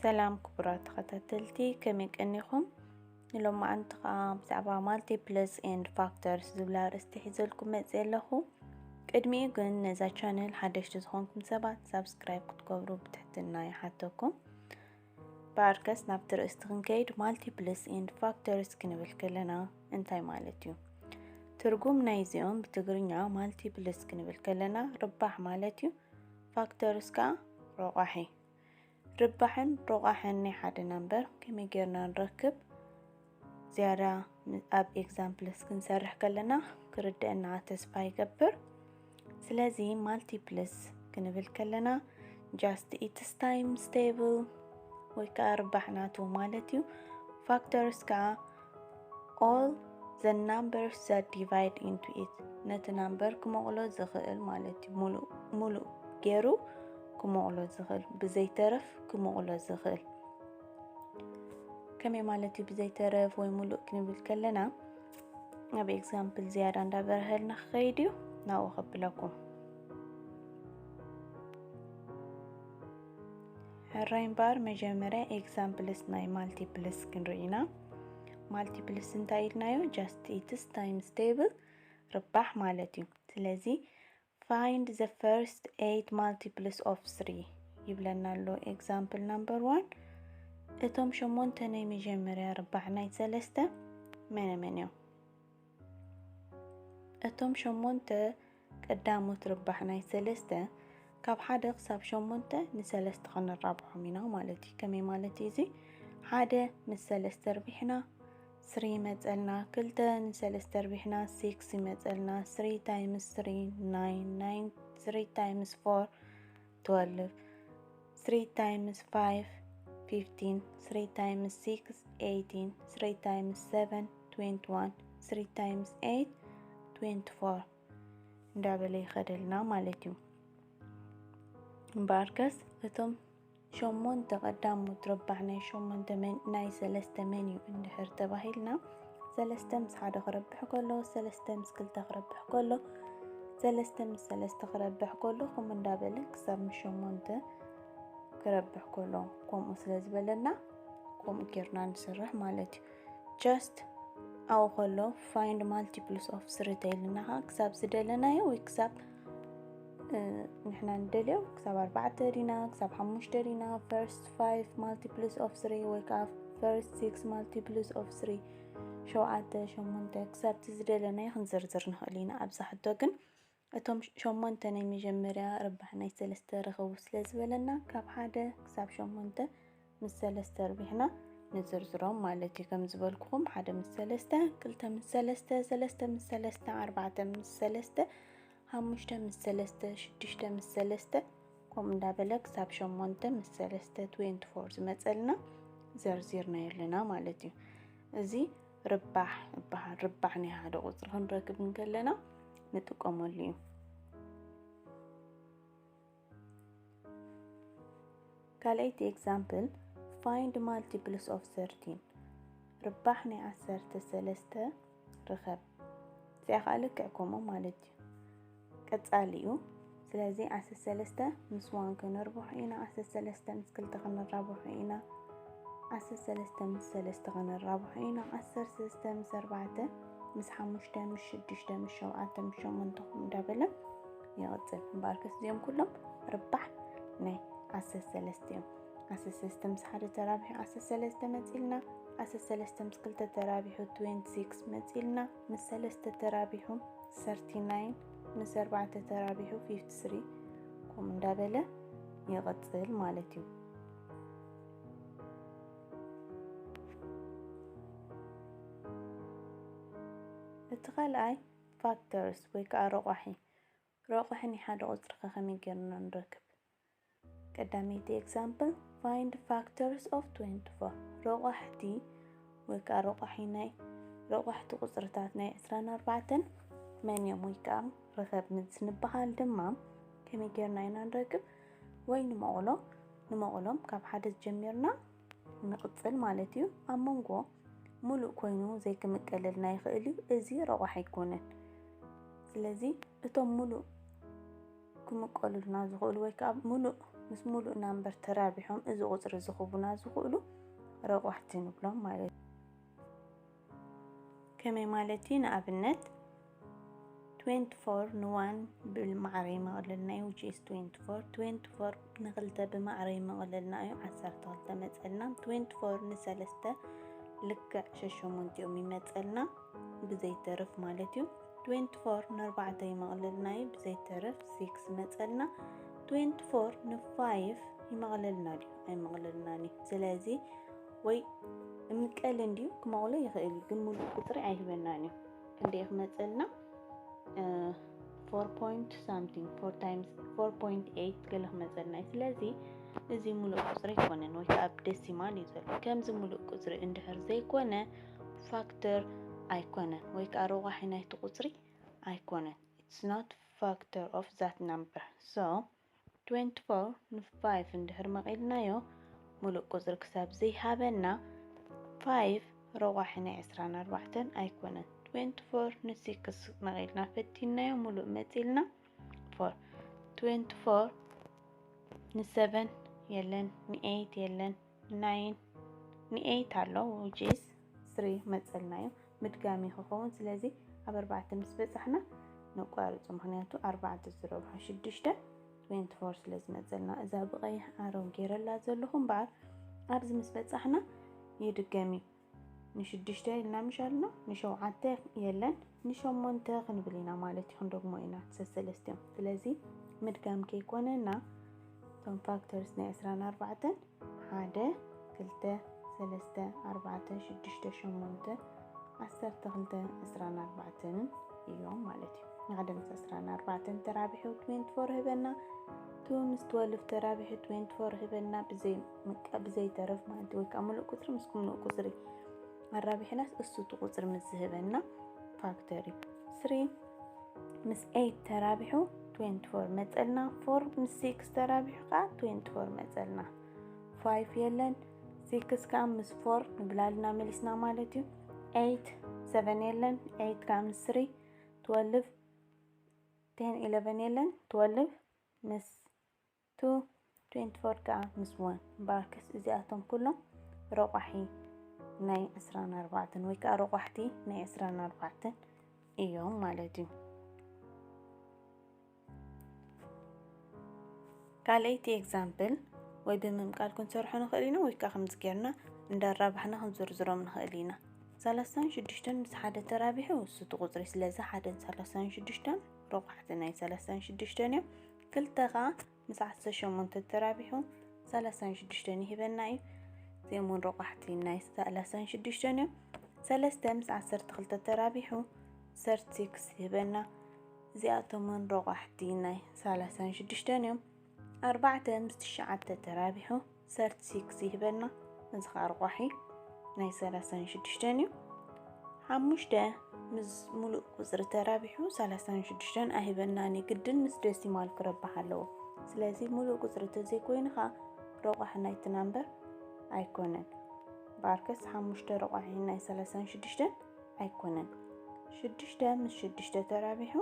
ሰላም ክቡራት ተኸታተልቲ፣ ከመይ ቀኒኹም? ንሎማዓንቲ ኸዓ ብዛዕባ multiples and factors ዝብል ኣርእስቲ ሒዘልኩም መፅእ ኣለኹ። ቅድሚኡ ግን ነዛ ቻነል ሓደሽቲ ዝኾንኩም ሰባት ሳብስክራይብ ክትገብሩ ብትሕትና ይሓተኩም። በኣርከስ ናብቲ ርእስቲ ክንከይድ፣ multiples and factors ክንብል ከለና እንታይ ማለት እዩ? ትርጉም ናይዚኦም ብትግርኛ multiples ክንብል ከለና ርባሕ ማለት እዩ። Factors ከዓ ረቋሒ። ርባሕን ረቋሕን ናይ ሓደ ናምበር ከመይ ጌርና ንረክብ? ዝያዳ ኣብ ኤግዛምፕልስ ክንሰርሕ ከለና ክርደአና ተስፋ ይገብር። ስለዚ multiples ክንብል ከለና just its times table ወይ ከዓ ርባሕ ናቱ ማለት እዩ። Factors ከዓ all the numbers that divide into it፣ ነቲ ናምበር ክመቕሎ ዝኽእል ማለት እዩ። ሙሉእ ሙሉእ ገይሩ ክመቕሎ ዝኽእል፣ ብዘይተረፍ ክመቕሎ ዝኽእል። ከመይ ማለት እዩ ብዘይተረፍ ወይ ሙሉእ ክንብል ከለና? ኣብ ኤግዛምፕል ዝያዳ እንዳበርሀልና ክኸይድ እዩ፣ ናብኡ ከብለኩም። ሕራይ እምበኣር መጀመርያ ኤግዛምፕልስ ናይ ማልቲፕልስ ክንርኢ ኢና። ማልቲፕልስ እንታይ ኢልናዮ? Just its times table፣ ርባሕ ማለት እዩ። ስለዚ find the first eight multiples of three ይብለና ኣሎ። Example number one፣ እቶም ሸሞንተ ናይ መጀመርያ ርባሕ ናይ ሰለስተ መነ መን እዮም? እቶም ሸሞንተ ቀዳሞት ርባሕ ናይ ሰለስተ፣ ካብ ሓደ ክሳብ ሸሞንተ ንሰለስተ ክንራብሖም ኢና ማለት እዩ። ከመይ ማለት እዩ እዚ? ሓደ ምስ ሰለስተ ርቢሕና፣ ስሪ ይመጸልና። ክልተ ንሰለስተ ርቢሕና፣ ሲክስ ይመጸልና። Three times three፣ nine። Nine፣ three times four፣ twelve። Three times five፣ fifteen። Three times six፣ eighteen። Three times seven፣ twenty-one። Three times eight፣ twenty-four እንዳበለ ይኸደልና ማለት እዩ። እምበኣርከስ እቶም ሸሞንተ ቀዳሞት ረባሕ ናይ ሸሞንተ መን-፣ ናይ ሰለስተ መን እዩ እንድሕር ተባሂልና፣ ሰለስተ ምስ ሓደ ክረብሕ ከሎ፣ ሰለስተ ምስ ክልተ ክረብሕ ከሎ፣ ሰለስተ ምስ ሰለስተ ክረብሕ ከሎ፣ ከምኡ እንዳበለ ክሳብ ምስ ሸሞንተ ክረብሕ ከሎ፣ ከምኡ ስለ ዝበለና፣ ከምኡ ጌርና ንሰርሕ ማለት እዩ። Just ኣብኡ ከሎ፣ find multiples of three ተይልና ኸዓ ክሳብ ዝደለናዮ ወይ ክሳብ፣ እ፣ ንሕና ንደልዮ ክሳብ ኣርባዕተ ዲና፣ ክሳብ ሓሙሽተ ዲና፣ first five multiples of three ወይ ከዓ first six multiples of three፣ ሸውዓተ፣ ሸሞንተ፣ ክሳብ እቲ ዝደለናዮ ክንዝርዝር ንኽእል ኢና። ኣብዛ ሕቶ ግን እቶም ሸሞንተ ናይ መጀመርያ ርባሕ ናይ ሰለስተ ርኸቡ ስለ ዝበለና፣ ካብ ሓደ ክሳብ ሸሞንተ ምስ ሰለስተ ርቢሕና ንዝርዝሮም ማለት እዩ። ከም ዝበልኩኹም፣ ሓደ ምስ ሰለስተ፣ ክልተ ምስ ሰለስተ፣ ሰለስተ ምስ ሰለስተ፣ ኣርባዕተ ምስ ሰለስተ፣ ሓሙሽተ ምስ ሰለስተ፣ ሽዱሽተ ምስ ሰለስተ፣ ከምኡ እንዳበለ ክሳብ ሸሞንተ ምስ ሰለስተ፣ ትዌንቲ ፎር ዝመጸልና ዘርዚርናዮ ኣለና ማለት እዩ። እዚ ርባሕ ይበሃል። ርባሕ ናይ ሓደ ቁጽሪ ክንረክብ እንከለና ንጥቀመሉ እዩ። ካልኣይቲ ኤግዛምፕል፣ find multiples of thirteen፣ ርባሕ ናይ ዓሰርተ ሰለስተ ርኸብ። እዚኣ ኸዓ ልክዕ ከምኡ ማለት እዩ። ቀጻሊ እዩ። ስለዚ ዓሰርተ ሰለስተ ምስ ዋን ክንርብሖ ኢና፣ ዓሰርተ ሰለስተ ምስ ክልተ ክንራብሖ ኢና፣ ዓሰርተ ሰለስተ ምስ ሰለስተ ክንራብሖ ኢና፣ ዓሰርተ ሰለስተ ምስ ኣርባዕተ፣ ምስ ሓሙሽተ፣ ምስ ሽዱሽተ፣ ምስ ሸውዓተ፣ ምስ ሸሞንተ ከምኡ እንዳበለ ይቕጽል። እምበኣርከስ እዚኦም ኩሎም ርባሕ ናይ ዓሰርተ ሰለስተ እዮም። ዓሰርተ ሰለስተ ምስ ሓደ ተራቢሑ ዓሰርተ ሰለስተ መጺልና፣ ዓሰርተ ሰለስተ ምስ ክልተ ተራቢሑ ትዌንቲ ሲክስ መጺልና፣ ምስ ሰለስተ ተራቢሑ ሰርቲ ናይን፣ ምስ ኣርባዕተ ተራቢሑ ፊፍቲ ስሪ፣ ከምኡ እንዳበለ ይቕጽል ማለት እዩ። እቲ ካልኣይ ፋክተርስ ወይ ከዓ ረቋሒ። ረቋሒ ናይ ሓደ ቁጽሪ ከ ከመይ ጌርና ንረክብ? ቀዳመይቲ ኤግዛምፕል፣ find factors of twenty-four። ረቋሕቲ ወይ ከዓ ረቋሒ ናይ፣ ረቋሕቲ ቁጽርታት ናይ ዕስራን ኣርባዕተን መን እዮም ወይ ከዓ ርኸብ ምስ ንበሃል ድማ ከመይ ጌርና ኢና ንረክብ? ወይ ንመቕሎ፣ ንመቕሎም ካብ ሓደ ጀሚርና ንቕጽል ማለት እዩ። ኣብ መንጎ ሙሉእ ኮይኑ ዘይክምቀለልና ይኽእል እዩ። እዚ ረቋሒ ኣይኮነን። ስለዚ እቶም ሙሉእ ክምቀሉልና ዝኽእሉ ወይ ከዓ ሙሉእ ምስ ሙሉእ ናምበር ተራቢሖም እዚ ቁፅሪ ዝኽቡና ዝኽእሉ ረቋሕቲ ንብሎም ማለት እዩ። ከመይ ማለት እዩ? ንኣብነት twenty four ንዋን ብማዕረ ይመቕለልና እዩ፣ which is twenty four። twenty four ንክልተ ብማዕረ ይመቕለልና እዩ፣ ዓሰርተ ክልተ መፀልና። twenty four ንሰለስተ ልክዕ ሸሸሞንቲኦም ይመፀልና ብዘይተርፍ ማለት እዩ። twenty four ንኣርባዕተ ይመቕለልና እዩ ብዘይተርፍ six መፀልና። twenty four ንፋይቭ ይመቕለልና ድዩ? ኣይመቕለልናን እዩ። ስለዚ ወይ እምቀል እንድዩ ክመቕሎ ይኽእል እዩ፣ ግን ሙሉእ ቁፅሪ ኣይህበናን እዩ። ክንደይ ክመፀልና? four point something, four times four point eight ገለ ክመፀልና እዩ። ስለዚ እዚ ሙሉእ ቁፅሪ ኣይኮነን፣ ወይ ከዓ ኣብ ደሲማል እዩ ዘሎ። ከምዚ ሙሉእ ቁፅሪ እንድሕር ዘይኮነ ፋክተር ኣይኮነን፣ ወይ ከዓ ረቋሒ ናይቲ ቁፅሪ ኣይኮነን። It's not factor of that number. So twenty four ን ፋይቭ እንድሕር መቒልናዮ ሙሉእ ቁፅሪ ክሳብ ዘይሃበና ፋይቭ ረቋሒ ናይ ዕስራን ኣርባዕተን ኣይኮነን። twenty four ን ሲክስ መቒልና ፈቲናዮ ሙሉእ መፂልና ፎር። twenty four ን ሰቨን የለን፣ ን ኤይት የለን፣ ናይን፣ ን ኤይት ኣሎ፣ which is ስሪ መፀልናዮ። ምድጋሚ ክኸውን። ስለዚ ኣብ ኣርባዕተ ምስ በፃሕና ነቋርፆ፣ ምክንያቱ ኣርባዕተ ዝረብሖ ሽዱሽተ twenty four ስለ ዝመፀልና። እዛ ብቐይሕ ኣረው ገይረላ ዘለኹ እምበኣር ኣብዚ ምስ በፃሕና ይድገም እዩ። ንሽዱሽተ ኢልና ምሽ ኣለና፣ ንሸውዓተ የለን፣ ንሸሞንተ ክንብል ኢና ማለት እዩ። ክንደግሞ ኢና ሰሰለስቲኦም። ስለዚ ምድጋም ከይኮነና እቶም ፋክተርስ ናይ ዕስራን ኣርባዕተን ሓደ፣ ክልተ፣ ሰለስተ፣ ኣርባዕተ፣ ሽዱሽተ፣ ሸሞንተ፣ ዓሰርተ ክልተ፣ ዕስራን ኣርባዕተን እዮም ማለት እዩ። ንሓደ ምስ ዕስራን ኣርባዕተን ተራቢሑ twenty four ህበና። ቱ ምስ ትወልፍ ተራቢሑ twenty four ህበና፣ ብዘይ ምቃ-፣ ብዘይ ተረፍ ማለት እዩ። ወይ ከዓ ሙሉእ ቁፅሪ ምስ ሙሉእ ቁፅሪ ኣራቢሕናስ እሱ እቲ ቁፅሪ ምስ ዝህበና ፋክተር እዩ። ስሪ ምስ ኤይት ተራቢሑ twenty four መፀልና። ፎር ምስ ሲክስ ተራቢሑ ከዓ twenty four መፀልና። ፋይቭ የለን። ሲክስ ከዓ ምስ ፎር ንብላልና መሊስና ማለት እዩ። ኤይት፣ ሰቨን የለን። ኤይት ከዓ ምስ ስሪ፣ ትወልቭ፣ ቴን፣ ኢለቨን የለን። ትወልቭ ምስ ቱ፣ ትዌንቲ ፎር ከዓ ምስ ዋን። እምበኣርከስ እዚኣቶም ኩሎም ረቋሒ ናይ ዕስራን ኣርባዕተን ወይ ከዓ ረቋሕቲ ናይ ዕስራን ኣርባዕተን እዮም ማለት እዩ። ካልኣይቲ ኤግዛምፕል ወይ ብምምቃል ክንሰርሖ ንኽእል ኢና፣ ወይ ከዓ ከምዚ ጌርና እንዳራባሕና ክንዝርዝሮም ንኽእል ኢና። ሰላሳን ሽዱሽተን ምስ ሓደ ተራቢሑ እሱ እቲ ቁፅሪ፣ ስለዚ ሓደን ሰላሳን ሽዱሽተን ረቋሕቲ ናይ ሰላሳን ሽዱሽተን እዮም። ክልተ ከዓ ምስ ዓሰርተ ሸሞንተ ተራቢሑ ሰላሳን ሽዱሽተን ይህበና እዩ። እዚኦም እውን ረቋሕቲ ናይ ሰላሳን ሽዱሽተን እዮም። ሰለስተ ምስ ዓሰርተ ክልተ ተራቢሑ ሰርቲ ሲክስ ይህበና። እዚኣቶም እውን ረቋሕቲ ናይ ሰላሳን ሽዱሽተን እዮም። ኣርባዕተ ምስ ትሽዓተ ተራቢሑ ሰርቲ ሲክስ ይህበና። እዚ ከዓ ረቋሒ ናይ ሰላሳን ሽዱሽተን እዩ። ሓሙሽተ ምስ ሙሉእ ቁፅሪ ተራቢሑ ሰላሳን ሽዱሽተን ኣይህበናን እዩ። ግድን ምስ ደሲማል ክረባሕ ኣለዎ። ስለዚ ሙሉእ ቁፅሪ ተዘይኮይኑ ከዓ ረቋሒ ናይቲ ናምበር ኣይኮነን። እምበኣርከስ ሓሙሽተ ረቋሒ ናይ ሰላሳን ሽዱሽተን ኣይኮነን። ሽዱሽተ ምስ ሽዱሽተ ተራቢሑ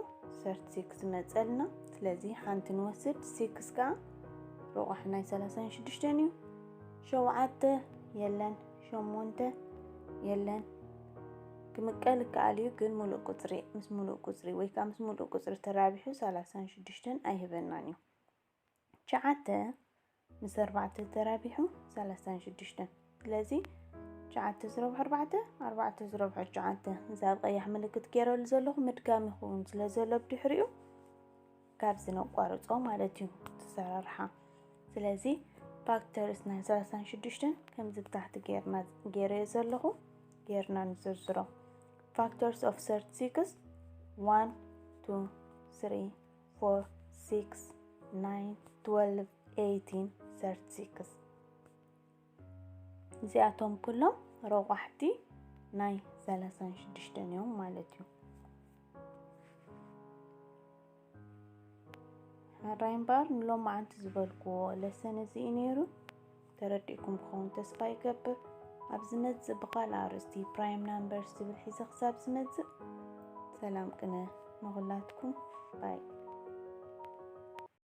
ሰርቲ ሲክስ ይመፀልና። ስለዚ ሓንቲ ንወስድ፣ ሲክስ ከዓ ረቋሒ ናይ ሰላሳን ሽዱሽተን እዩ። ሸውዓተ የለን፣ ሸሞንተ የለን። ክምቀል ይከኣል እዩ፣ ግን ሙሉእ ቁፅሪ ምስ ሙሉእ ቁፅሪ ወይ ከዓ ምስ ሙሉእ ቁፅሪ ተራቢሑ ሰላሳን ሽዱሽተን ኣይህበናን እዩ። ትሽዓተ ምስ ኣርባዕተ ተራቢሑ ሰላሳን ሽዱሽተን። ስለዚ ትሽዓተ ዝረብሖ ኣርባዕተ፣ ኣርባዕተ ዝረብሖ ትሽዓተ። እዚ ኣብ ቀያሕ ምልክት ገይረሉ ዘለኹ ምድጋም ይኸውን ስለ ዘሎ ብድሕሪኡ ካብዚ ነቋርጾ ማለት እዩ እቲ ኣሰራርሓ። ስለዚ ፋክተርስ ናይ ሰላሳን ሽዱሽተን ከምዚ ብታሕቲ ገይርና፣ ገይረዮ ዘለኹ ገይርና ንዝርዝሮ። Factors of thirty six፣ one፣ two፣ three፣ four፣ six፣ nine፣ twelve፣ eighteen፣ thirty six። እዚኣቶም ኩሎም ረቋሕቲ ናይ ሰላሳን ሽዱሽተን እዮም ማለት እዩ። ሕራይ እምበኣር ንሎማዓንቲ ዝበልክዎ ለሰን እዚ እዩ ነይሩ። ተረዲእኩም ክኸውን ተስፋ ይገብር። ኣብ ዝመጽእ ብኻልእ ኣርእስቲ ፕራይም ናምበርስ ዝብል ሒዘ ክሳብ ዝመጽእ ሰላም ቅነ ንኹላትኩም።